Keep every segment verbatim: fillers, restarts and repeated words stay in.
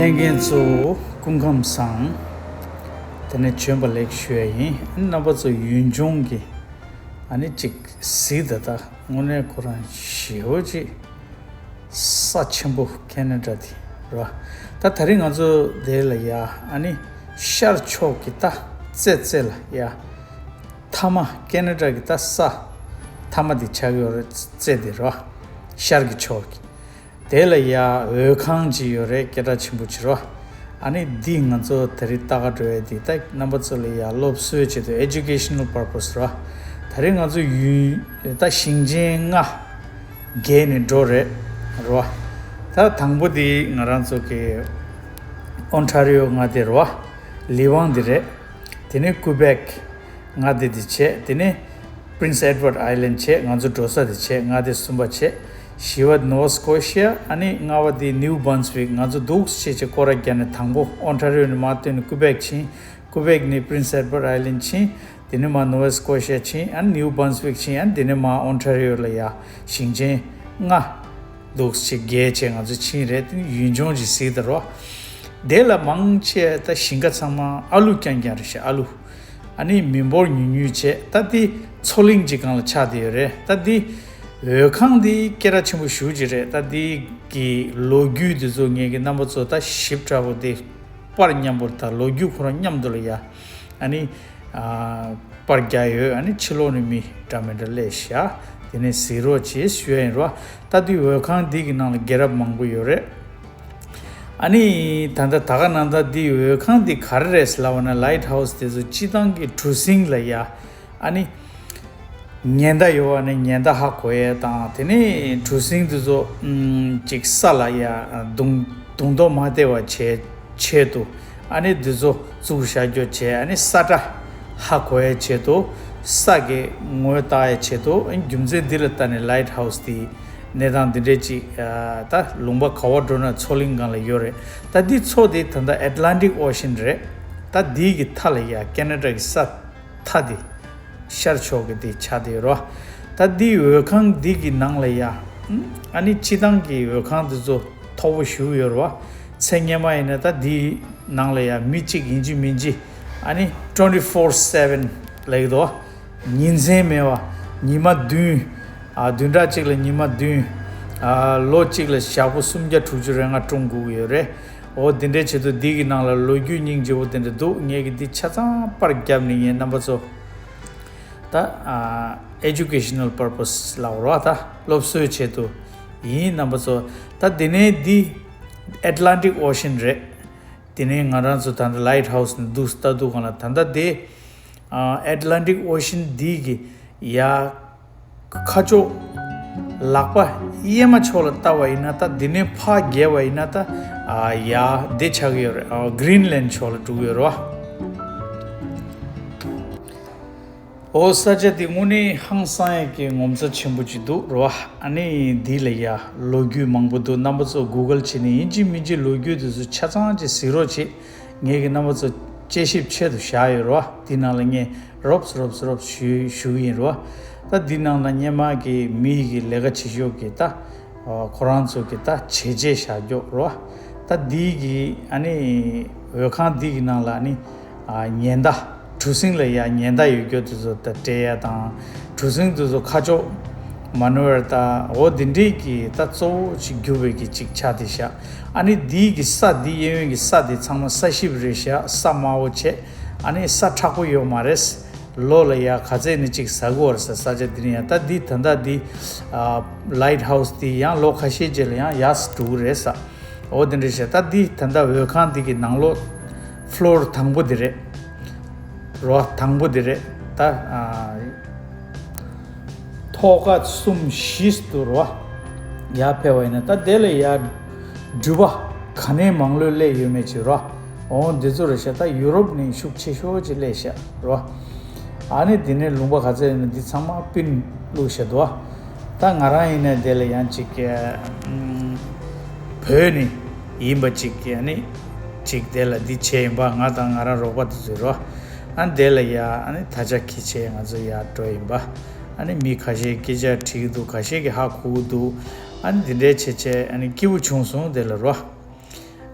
ལྷན་རྒྱས་ཚོ་སྐུ་ཁམས་བཟང་། དེ་ནས་བྱོན་པ་ལེགས་ཞུ་ཡ་ཡིན། རྣམ་པ་ཚོ་ཡུལ་ལྗོངས་ཀྱི་ཨ་ནི་གཅིག་གཟིགས་ད་ད་དངོས་གནས་ཁོ་རང་ཞེ་པོ་ཅིག་ས་ཆེན་པོ་ཁེ་ན་ཌ་དེ་ར། ད་ད་རིང་ང་ཚོ་དེ་ལ་ཡ་ཨ་ནི་ཤར་ཕྱོགས་ཀྱི་ད་རྩེ་རྩེ་ལ་ཡ་མཐའ་མ་ཁེ་ན་ཌ་གི་ད་ས་མཐའ་མ་དེ་ཆགས་ཡོད་རེད། རྩེ་དེ་ར་ཤར་གྱི་ཕྱོགས་ཀྱི། དེ་ལ་ཡ་འོད་ཁང་ཅིག་ཡོད་རེད། སྐད་གྲགས་ཆེན་པོ་ཅིག་རོ། ཨ་ནི་འདི་ང་ཚོ་དེ་རིང་ལྟ་ག་འགྲོ་ཡ་འདི་ད་རྣམ་པ་ཚོ་ལ་ཡ་སློབ་གསོའི་ཆེད་དུ་educational purpose རོ། ད་རིང་ང་ཚོ་ཡུལ་ད་ཞིང་ཆེན་ལྔ་བརྒལ་ནས་འགྲོ་རེད་རོ། ད་དང་པོ་འདི་ང་རང་ཚོ་གི་ཨོན་ཊ་རི་ཡོ་མངའ་སྡེ་རོ། ལི་ཝང་འདི་རེད། དེ་ནས་ཀུ་བེག་མངའ་སྡེ་དེ་བྱས། དེ་ནས་Prince Edward Island བྱས། ང་ཚོ་འགྲོ་ས་དེ་བྱས། མངའ་སྡེ་གསུམ་པ་བྱས། བཞི་བ་Nova Scotia། ཨ་ནི་ལྔ་བ་དེ་New Brunswick། ང་ཚོ་འདུག་སེ་བྱས་བྱས་སྐོར་ར་བརྒྱབ་ནས་དང་པོ་ཨོན་ཊ་རི་ཡོ་ནས་མར་བཏོན་ནས་ཀུ་བེག་ཕྱིན། ཀུ་བེག་ནས་Prince Edward Island ཕྱིན། དེ་ནས་མར་Nova Scotia ཕྱིན། ཨ་ནི་New Brunswick ཕྱིན། ཨ་ནི་དེ་ནས་མར་ཨོན་ཊ་རི་ཡོ་ལ་ཡ་ཞིང་ཆེན་ལྔ་འདུག་སེ་བརྒལ་བྱས་ང་ཚོ་ཕྱིན་རེད། དེ་ནི་ཡུལ་ལྗོངས་ཅིག་གཟིགས་ད་རོ། དེ་ལ་མང་ཆེ་ད་ཞིང་ཁ་ཚང་མ་ཨ་ལུ་རྐྱང་རྐྱང་རེད་ཤག་ཨ་ལུ། ཨ་ནི་མི་འབོར་ཉུང་ཉུང་བྱས། ད་འདི་མཚོ་གླིང་གཅིག་སྒང་ལ་ཆགས་བསྡད་ཡོད་རེད། ད་འདི་འོད་ཁང་འདི་སྐད་གྲགས་ཆེན་པོ་ཞེ་པོ་ཅིག་རེད། ད་འདི་གི་ལོ་རྒྱུས་འདི་ཚོ་ངེད་ཀྱི་རྣམ་པ་ཚོ་ད་ཞིབ་ཕྲ་པོ་འདི་པར་མཉམ་པོ་དང་ལོ་རྒྱུས་ཁོ་རང་མཉམ་དུ་ལ་ཡ་ཨ་ནི་ཨ་པར་རྒྱག་ཡོད། ཨ་ནི་ཕྱི་ལོགས་ནས་མི་འདྲ་མི་འདྲ་སླེབས་ཤག་དེ་ནས་གཟིགས་རོགས་བྱེད་ཞུ་ཡ་ཡིན་རོ། ད་འདི་འོད་ཁང་འདི་གི་ནང་ལ་རྒྱལ་རབས་མང་པོ་ཡོད་རེད། ཨ་ནི་ད་ལྟ་ད་ག་ནང་ད་འདི་འོད་ཁང་འདི་ག་རེ་རེད་ཟེར་ལབ་པ་ན། ལའིཊ་ཧའུ་སི་དེ་ཚོ་སྤྱིར་བཏང་གི་གྲུ་གཟིངས་ལ་ཡ་ཨ་ནི་ཉེན་བརྡ་ཡོད་པ་ནི་ཉེན་བརྡ་ཧ་གོ་ཡས་དང་། དེ་ནས་གྲུ་གཟིངས་དེ་ཚོ་ཨམ་ཅིག་ས་ལ་ཡ་རྡུང་རྡུང་རྡོག་མ་བརྡལ་བ་བྱས་ཆེད་དུ་ཨ་ནི་འདི་ཚོ་བཙུགས་བཞག་རྒྱུ་བྱས། ཨ་ནི་ས་ཁྲ་ཧ་གོ་ཡས་ཆེད་དུ་ས་གི་ངོས་བལྟ་ཡས་ཆེད་དུ། ཨ་ནི་རྒྱུ་མཚན་འདི་ལ་བལྟས་ནས་ལའིཊ་ཧའུ་སི་དེ་གནས་སྟངས་འདི་འདྲས་ཅིག་ཨ་ད་ལུང་པ་ག་བར་འགྲོ་ན་མཚོ་གླིང་སྒང་ལ་ཡོད་རེད། ད་འདི་མཚོ་དེ་ད་ལྟ་ཨེཊ་ལན་ཊིག་ཨོ་ཤན་རེད། ད་འདི་གི་མཐའ་ལ་ཡ་ཁེ་ན་ཌ་གི་ས་མཐའ་དེ་ཤར་ཕྱོགས་ཀྱི་དེ་ཆགས་བསྡད་ཡོད་རེད་བ། ད་འདི་འོད་ཁང་འདི་གི་ནང་ལ་ཡ་ཨ་ནི་སྤྱིར་བཏང་གི་འོད་ཁང་དེ་ཚོ་མཐོ་པོ་ཞེ་པོ་ཡོད་རེད་བ། ཚེ་སྔོན་མ་ཡིན་ན་ད་འདི་ནང་ལ་ཡ་མི་གཅིག་ཡིན་གཅིག་མིན་གཅིག་ཨ་ནི་twenty four seven ལབ་ཀྱི་འདུག་ཉིན་མཚན་མེད་པ། ཉི་མ་བདུན། ཨ་བདུན་ཕྲག་གཅིག་ལ་ཉི་མ་བདུན། ཨ་ལོ་གཅིག་ལ་ཞག་པོ་སུམ་བརྒྱ་དྲུག་ཅུ་རེ་ལྔ་སྲུང་དགོས་ཀྱི་ཡོད་རེད། འོ་འདི་འདྲའི་ཆེད་དུ་འདི་གི་ནང་ལ་ལོ་རྒྱུས་སྙིང་རྗེ་པོ་དེ་འདྲ་འདུག་ངས་ཀྱི་འདི་ཆ་ཚང་པར་བརྒྱབ་ནས་ངས་རྣམ་པ་ཚོ་ད་ཨ་educational purpose ལབ་རོགས། ད་སློབ་གསོའི་ཆེད་དུ་ཡིན། རྣམ་པ་ཚོ་ད་འདི་ནས་འདི་ཨེཊ་ལན་ཊིག་ཨོ་ཤན་རེད། དེ་ནས་ང་རང་ཚོ་ད་ལྟ་ལའིཊ་ཧའུ་སི་ནས་འདུག་ལྟ་འདུག་གང་ལ་ད་ལྟ་དེ་ཨ་ཨེཊ་ལན་ཊིག་ཨོ་ཤན་འདི་གི་ཡ་ཁ་ཕྱོགས་ལག་པ་གཡས་མ་ཕྱོགས་ལ་ལྟ་བ་ཡིན་ན། ད་འདི་ནས་ཕར་བརྒལ་བ་ཡིན་ན་ད་ཨ་ཡ་འདི་ཆགས་ཀྱི་ཡོད་རེད། ཨ་གྷི་རིན་ལན་ཕྱོགས་ལ་འགྲོ་གི་ཡོད་རེད་བ། ཨོ་ས་ཆ་དེ་དངོས་གནས་ཧང་སང་ཡས་ཀྱི་ངོ་མཚར་ཆེན་པོ་ཅིག་འདུག་རེད་བ། ཨ་ནི་འདི་ལ་ཡ་ལོ་རྒྱུས་མང་པོ་འདུག་རྣམ་པ་ཚོ་གུ་གལ་བྱས་ནས་ཡིན་གཅིག་མིན་གཅིག་ལོ་རྒྱུས་དེ་ཚོ་ཆ་ཚང་ཅིག་གཟིགས་རོགས་བྱེད། ངས་ཀྱི་རྣམ་པ་ཚོ་དཔྱད་ཞིབ་ཆེད་དུ་བཞག་ཡོད་རེད་བ། འདི་ནང་ལ་ངས་རོབ་རོབ་རོབ་ཞུ་ཞུ་གི་ཡིན་རེད་བ། ད་འདི་ནང་ལ་སྔོན་མ་གི་མི་གི་ལས་ཀ་བྱེད་ཕྱོགས་ཀྱི་ད་ཨ་ཁོ་རང་ཚོ་གི་ད་བྱས་རྗེས་བཞག་རྒྱུ་རེད་བ། ད་འདི་གི་ཨ་ནི་འོད་ཁང་འདི་གི་ནང་ལ་ཨ་ནི་ཨ་ཉེན་བརྡ། གྲུ་གཟིངས་ལ་ཡ་ཉེན་བརྡ་ཡོད་རྒྱུ་དེ་ཚོ་ད་སྤྲད་ཡ་དང་། གྲུ་གཟིངས་དེ་ཚོ་ཁ་ཕྱོགས་མ་ནོར་བར་ད་འོ་དེ་འདྲའི་གི་ད་གཙོ་བོ་ཅིག་གྱུར་པའི་གི་ཅིག་ཆགས་བསྡད་ཤག་ཨ་ནི་འདི་གི་ས་འདི་གཡས་གཡོན་གི་ས་འདི་ཚང་མ་ས་ཞིབ་རེད་ཤག་ས་དམའ་བོ་བྱས། ཨ་ནི་ས་མཁྲེགས་པོ་ཡོད་མ་རེད། ལོ་ལ་ཡ་ག་ཚད་ནས་ཅིག་ཟ་གི་ཡོད་རེད་ཟེར། ས་ཆ་འདི་ནས་ཡ་ད་འདི་ད་ལྟ་འདི་ཨ་ལའིཊ་ཧའུ་སི་འདི་ཡང་ལོ་ཁ་ཤས་རྗེས་ལ་ཡང་ཡར་འགྲོ་གི་རེད་ཟེར། འོ་དེ་འདྲ་བྱས། ད་འདི་ད་ལྟ་འོད་ཁང་འདི་གི་ནང་ལོགས་ཕློར་དང་པོ་འདི་རེད། རོ་དང་པོ་འདི་རེད། ད་ཨ་ཐོག་ཁ་གསུམ་བཞི་འདུག་རོ། ཡར་ཕེབས་པ་ཡིན་ན་ད་དེ་ལ་ཡ་འགྲུལ་པ་ག་ནས་མང་ལོས་སླེབས་ཡོད་མེད་ཅིག་རོ། འོ་འདི་ཚོ་རེད་ཤག་ད་ཡུ་རོབ་ནས་ཤུགས་ཆེ་ཤོས་ཅིག་སླེབས་ཤག་རོ། ཨ་ནི་དེ་ནས་ལུང་པ་ག་ཚད་ཡིན་ན་འདི་ཚང་མ་པིན་བླུགས་བཞག་འདུག་ད་ང་རང་ཡིན་ན་དེ་ལ་ཡང་ཅིག་ཨམ་བོད་ནས་ཡིན་པ་ཅིག་ཨ་ནི་ཅིག་དེ་ལ་འདི་བྱས་ཡིན་པ། ང་དང་ང་རང་རོགས་པ་དེ་ཚོས་རོ། ཨ་ནི་དེ་ལ་ཡ་ཨ་ནི་ད་ཆ་ཁྱི་བྱས་ང་ཚོ་ཡར་འགྲོ་ཡིན་པ། ཨ་ནི་མི་ཁ་ཤས་སྐད་ཆ་དྲིས་ཀྱི་འདུག་ཁ་ཤས་ཀྱིས་ཧ་གོ་གི་འདུག་ཨ་ནི་འདི་འདྲའི་བྱས་བྱས་ཨ་ནི་སྐྱིད་པོ་བྱུང་སོང་དེ་ལ་རོ།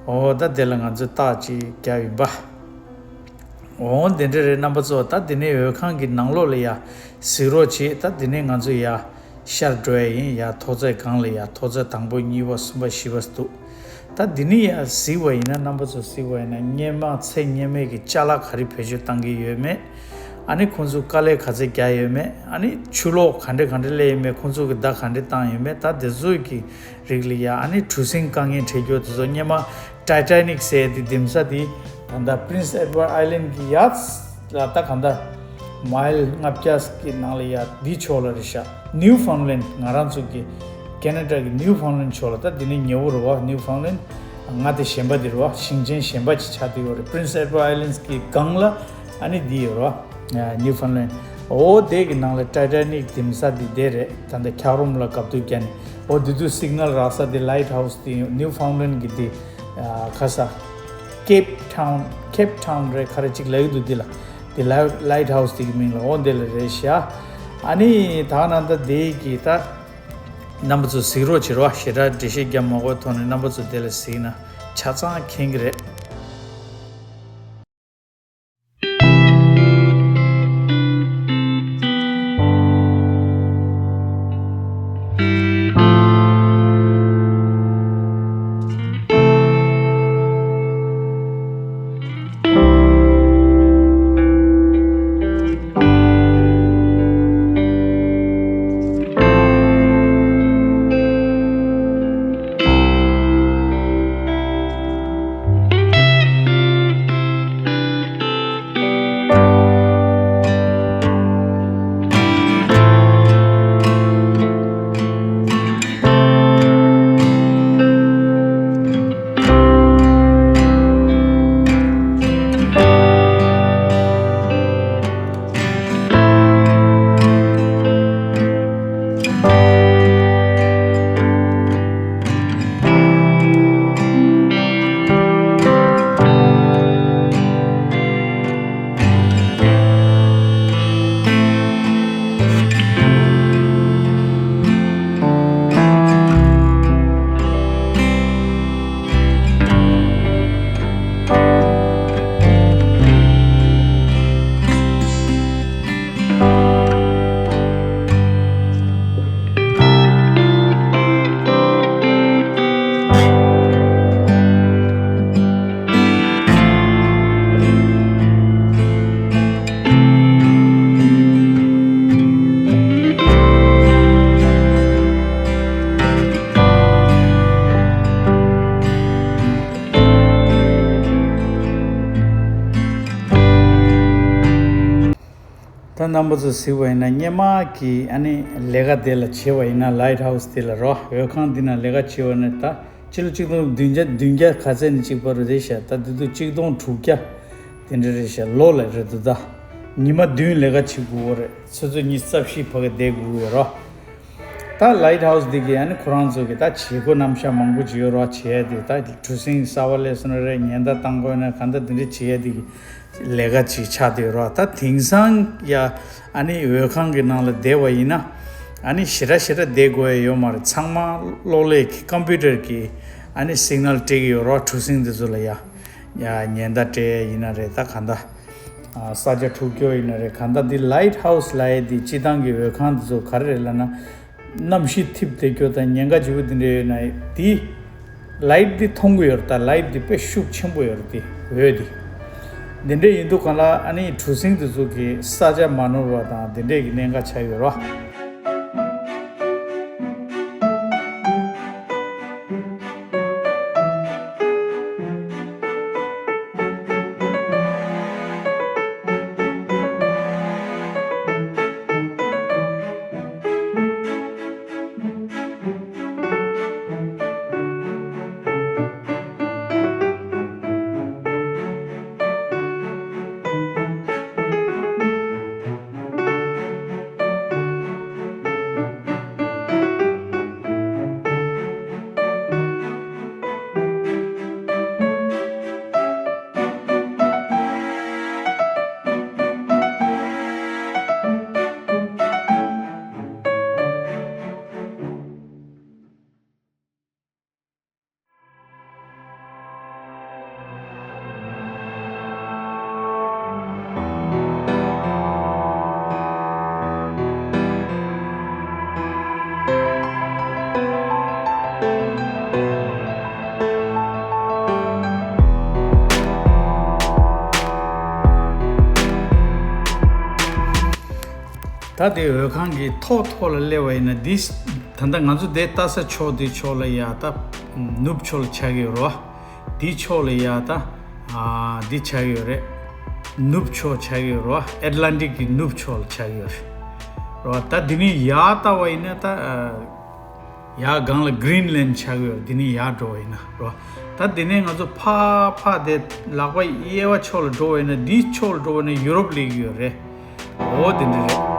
འོ་ད་དེ་ལ་ང་ཚོས་རྟགས་ཅིག་བརྒྱབ་ཡིན་པ། འོ་དེ་འདྲ་རེད། རྣམ་པ་ཚོ་ད་དེ་ནས་འོད་ཁང་གི་ནང་ལོགས་ལ་ཡ་གཟིགས་རོགས་བྱེད། ད་དེ་ནས་ང་ཚོ་ཡ་ཤར་འགྲོ་ཡ་ཡིན། ཡ་ཐོག་བརྩེགས་སྒང་ལ་ཡ་ཐོག་བརྩེགས་དང་པོ་གཉིས་པ་གསུམ་པ་བཞི་པ་འདུག་ད་འདི་ནི་ཡ་གཟིགས་པ་ཡིན་ན། རྣམ་པ་ཚོ་གཟིགས་པ་ཡིན་ན། སྔོན་མ་ཚེ་སྔོན་མའི་གི་ཅ་ལག་ག་རེ་བེད་སྤྱོད་བཏང་གི་ཡོད་མེད། ཨ་ནི་ཁོང་ཚོས་དཀའ་ལས་ག་ཚད་རྒྱག་ཡོད་མེད། ཨ་ནི་ཆུ་ལོག་ག་འདྲ་ག་འདྲ་སླེབས་ཡོད་མེད། ཁོང་ཚོ་གི་བརྡ་ག་འདྲ་བཏང་ཡོད་མེད། ད་དེ་ཚོ་གི་རིགས་ལ་ཡ་ཨ་ནི་གྲུ་གཟིངས་དཀའ་ངལ་འཕྲད་རྒྱུ་དེ་ཚོ། སྔོན་མ་Titanic་ཟེར་དེ་འདེམས་ས་དེ་ད་ལྟ་Prince Edward Island་གི་ཡ་ལ་ད་ག་ད་མའིལ་ལྔ་བརྒྱ་གི་ནང་ལ་ཡ་འདི་ཕྱོགས་ལ་རེད་ཤག Newfoundland། ང་རང་ཚོ་གི་ཁེ་ན་ཌ་གི་Newfoundland་ཕྱོགས་ལ། ད་འདི་ནི་ཉེ་བོ་རེད་བ། Newfoundland་མངའ་སྡེ་གཞན་པ་འདི་རེད་བ། ཞིང་ཆེན་གཞན་པ་ཅིག་ཆགས་བསྡད་ཡོད་རེད། Prince Edward Islands་གི་སྒང་ལ་ཨ་ནི་འདི་ཡོད་རེད་བ། Newfoundland། འོ་དེ་གི་ནང་ལ་Titanic་འདེམས་ས་འདི་དེ་རེད། ད་ལྟ་འཁྱགས་རོམ་ལ་གབ་ཏུ་བརྒྱབ་ནས། འོ་དེ་དུས་སིག་ནལ་རག་ས་འདི་Lighthouse་འདི་Newfoundland་གི་འདི་ཁ་ས་Cape Town། Cape Town་རེད། ག་རེ་ཅིག་ལབ་ཀྱི་འདུག་འདི་ལ། འདི་Light- Lighthouse་འདི་གི་མིང་ལ། འོ་འདི་ལ་རེད་ཤག་ཨ་ནི་ད་ནང་ད་དེ་གི་ད་རྣམ་པ་ཚོ་གཟིགས་རོགས་བྱེད་རོགས། ཞེ་དྲག་འགྲེལ་བཤད་རྒྱབ་མ་དགོས་ཐོག་ནས་རྣམ་པ་ཚོ་དེ་ལ་གཟིགས་ན་ཆ་ཚང་མཁྱེན་གི་རེད། ད་རྣམ་པ་ཚོ་གཟིགས་པ་ཡིན་ན། སྔོན་མ་གི་ཨ་ནི་ལས་ཀ་དེ་ལ་བྱས་པ་ཡིན་ན། Lighthouse་དེ་ལ་རོ། འོད་ཁང་འདི་ན་ལས་ཀ་བྱས་པ་ནི་ད་སྤྱི་ལོ་གཅིག་སྟོང་བདུན་བརྒྱ་བདུན་བརྒྱ་ག་ཚད་ནས་གཅིག་བར་རེད་ཤག་ད་དེ་དུས་གཅིག་སྟོང་དྲུག་བརྒྱ་དེ་འདྲ་རེད་ཤག་ལོ་ལ་རེད་འདུག་ད་ཉི་མ་བདུན་ལས་ཀ་བྱེད་དགོས་རེད། ཆུ་ཚོད་ཉི་ཤུ་རྩ་བཞི་ཕ་གི་བསྡད་དགོས་ཡོད་རོ། ད་Lighthouse་འདི་གི་ཨ་ནི་ཁོ་རང་ཚོ་གི་ད་བྱེད་སྒོ་རྣམ་གཞག་མང་པོ་ཅིག་ཡོད་རོ། བྱེད་ཡ་དེ་ད་གྲུ་གཟིངས་གསར་པ་སླེབས་སོང་ན་རེད། ཉེན་བརྡ་བཏང་དགོས་ན་གང་ལྟར་དེ་འདྲ་བྱེད་ཡ་དེ་གི་ལས་ཀ་ཅིག་ཆགས་བསྡད་རོ། ད་དེང་སང་ཡ་ཨ་ནི་འོད་ཁང་གི་ནང་ལ་བསྡད་པ་ཡིན་ན། ཨ་ནི་ཞེ་དྲག་ཞེ་དྲག་བསྡད་དགོས་ཡ་ཡོད་མ་རེད། ཚང་མ་གློག་ཀླད་ཀྱི་ཀམ་པུ་ཊར་གྱི་ཨ་ནི་སིག་ནལ་སྤྲད་ཀྱི་ཡོད་རོ། གྲུ་གཟིངས་འདི་ཚོ་ལ་ཡ་ཡ་ཉེན་བརྡ་སྤྲད་ཡ་ཡིན་ན་རེད། ད་གང་ལྟར་ས་ཆ་འཁྲུག་རྒྱུ་ཡིན་ན་རེད། གང་ལྟར་འདི་Lighthouse་ལབ་ཡ་འདི་སྤྱིར་བཏང་གི་འོད་ཁང་འདི་ཚོ་ག་རེ་རེད་ལབ་ན། གནམ་གཤིས་འཐིབས་བསྡད་རྒྱུ་དང་ཉེན་ཁ་ཆེ་པོ་འདི་འདྲ་ཡོད་ན། དེ་ལའིཊ་འདི་མཐོང་གི་ཡོད་རེད། ད་ལའིཊ་འདི་དཔེ་ཤུགས་ཆེན་པོ་ཡོད་རེད། དེ་འོད་འདི་འདི་འདྲ་ཡིན་དུས་གང་ལ་ཨ་ནི་གྲུ་གཟིངས་འདི་ཚོ་གི་ས་ཆ་མ་ནོར་བ་དང་འདི་འདྲས་ཀྱི་གནད་འགག་ཆགས་ཡོད་རེད། ད་དེ་འོལ་ཁང་གི་ཐོག་ཐོག་ལ་སླེབས་པ་ཡིན་ན་འདི། ད་ལྟ་ང་ཚོ་དེ་ལྟ་ས་ཕྱོགས་དེ་ཕྱོགས་ལ་ཡ་ད་ནུབ་ཕྱོགས་ལ་ཆགས་ཀྱི་ཡོད་རེད་བ། དེའི་ཕྱོགས་ལ་ཡ་ད་ཨ་འདི་ཆགས་ཀྱི་ཡོད་རེད། ནུབ་ཕྱོགས་ཆགས་ཀྱི་ཡོད་རེད་བ། ཨེཊ་ལན་ཊིག་གི་ནུབ་ཕྱོགས་ལ་ཆགས་ཀྱི་ཡོད་རེད་བ། ད་དེ་ནས་ཡར་ལྟ་བ་ཡིན་ན་ད་ཨ་ཡར་སྒང་ལ་གྷི་རིན་ལན་ཌི་ཆགས་ཀྱི་ཡོད་རེད། དེ་ནས་ཡར་འགྲོ་བ་ཡིན་ན་རེད་བ། ད་དེ་ནས་ང་ཚོ་ཕར་ཕར་དེ་ལག་པ་གཡས་པ་ཕྱོགས་ལ་འགྲོ་བ་ཡིན་ན། འདིའི་ཕྱོགས་ལ་འགྲོ་བ་ཡིན་ན་ཡུ་རོབ་སླེབས་ཀྱི་ཡོད་རེད། འོ་དེ་འདྲ་རེད།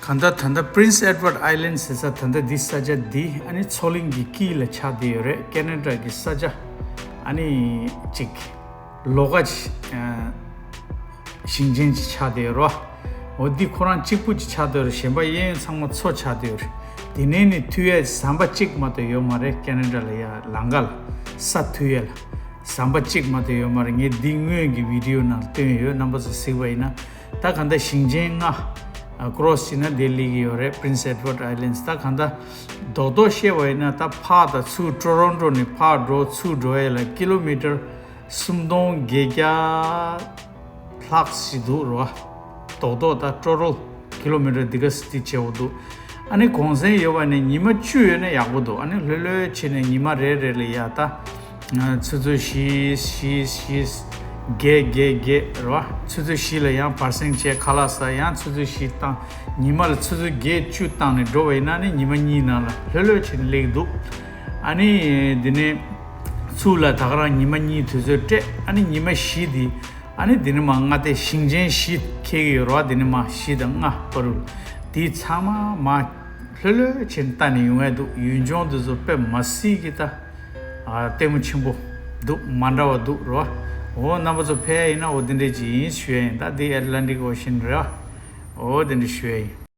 གང་ལྟར་ད་ལྟ་Prince Edward Island ཟེར་ས་ད་ལྟ་འདི་ས་ཆ་འདི་ཨ་ནི་མཚོ་གླིང་གི་དཀྱིལ་ལ་ཆགས་བསྡད་ཡོད་རེད། ཁེ་ན་ཌ་གི་ས་ཆ་ཨ་ནི་གཅིག་ལོགས་ཀ་ཅིག་ཨ་ཞིང་ཆེན་ཅིག་ཆགས་བསྡད་ཡོད་རེད་བ། འོ་འདི་ཁོ་རང་གཅིག་པུ་ཅིག་ཆགས་བསྡད་ཡོད་རེད། གཞན་པ་གཡས་གཡོན་ཚང་མ་མཚོ་ཆགས་བསྡད་ཡོད་རེད། དེ་ནས་ནི་མཐུད་ཡས་ཟམ་པ་གཅིག་མ་གཏོགས་ཡོད་མ་རེད། ཁེ་ན་ཌ་ལ་ཡ་ལམ་ཁ་ལ་ས་མཐུད་ཡས་ལ་ཟམ་པ་གཅིག་མ་གཏོགས་ཡོད་མ་རེད། ངས་འདི་སྔོན་གྱི་བི་ཌི་ཡོ་ནང་བཏོན་ཡོད། རྣམ་པ་ཚོ་གཟིགས་པ་ཡིན་ན། ད་གང་ལྟར་ཞིང་ཆེན་ལྔ་ཀོ་རོ་སི་བྱས་ན་དེ་སླེབས་ཀྱི་ཡོད་རེད། Prince Edward Islands། ད་གང་ལྟར་རྡོག་རྡོག་བཤད་པ་ཡིན་ན་ད་ཕར་དང་ཚུར་ཊོ་རོན་ཊོ་ནས་ཕར་འགྲོ་ཚུར་འགྲོ་ཡས་ལ་ཀི་ལོ་མི་ཊར་སུམ་སྟོང་བརྒྱད་བརྒྱ་ལྷག་ཞིག་འདུག་རེད་བ། རྡོག་རྡོག་ད་ཊོ་ཊལ་ཀི་ལོ་མི་ཊར་འདི་ག་སི་འདི་བྱེད་འོ་འདུག་ཨ་ནི་གུང་སེང་ཡོད་པ་ནས་ཉི་མ་བཅུ་ཡོད་ན་ཡག་པོ་འདུག་ཨ་ནི་ལྷོད་ལྷོད་བྱས་ནས་ཉི་མ་རེ་རེ་ལ་ཡ་ད་ཆུ་ཚོད་བཞི་བཞི་བཞི་བརྒྱད་བརྒྱད་བརྒྱད་རེད་བ། ཆུ་ཚོད་བཞི་ལ་ཡང་བར་སེང་བྱས་ཁ་ལག་ཟ། ཡང་ཆུ་ཚོད་བཞི་བཏང་། ཉི་མ་ལ་ཆུ་ཚོད་བརྒྱད་བཅུ་བཏང་ནས་འགྲོ་བ་ཡིན་ན་ནི་ཉི་མ་གཉིས་ནང་ལ་ལྷོད་ལྷོད་བྱས་ནས་སླེབས་ཀྱི་འདུག་ཨ་ནི་འདི་ནས་ཚུར་ལ་ད་ག་རང་ཉི་མ་གཉིས་དུས་ཚོད་སྤྲད། ཨ་ནི་ཉི་མ་བཞི་འདི་ཨ་ནི་འདི་ནས་མར་མངའ་སྡེ་ཞིང་ཆེན་བཞི་འཁེལ་གྱི་ཡོད་རེད་བ། འདི་ནས་མར་བཞི་དང་ལྔ་བར་དུ་འདི་ཚང་མ་མར་ལྷོད་ལྷོད་བྱས་ནས་ལྟ་ནས་ཡོང་ཡ་འདུག་ཡུལ་ལྗོངས་འདི་ཚོ་དཔེ་མ་སྲིད་ཀྱི་ད་ཨ་ལྟད་མོ་ཆེན་པོ་འདུག་མ་འདྲ་བ་འདུག་རེད་བ། འོ་རྣམ་པ་ཚོ་ཕེབས་ཡ་ཡིན་ན་འོ་འདི་འདྲས་ཅིག་ཡིན་ཞུ་ཡ་ཡིན། ད་འདི་ཨེཊ་ལན་ཊིག་ཨོ་ཤན་རེད་བ། འོ་འདི་འདྲས་ཞུ་ཡ་ཡིན།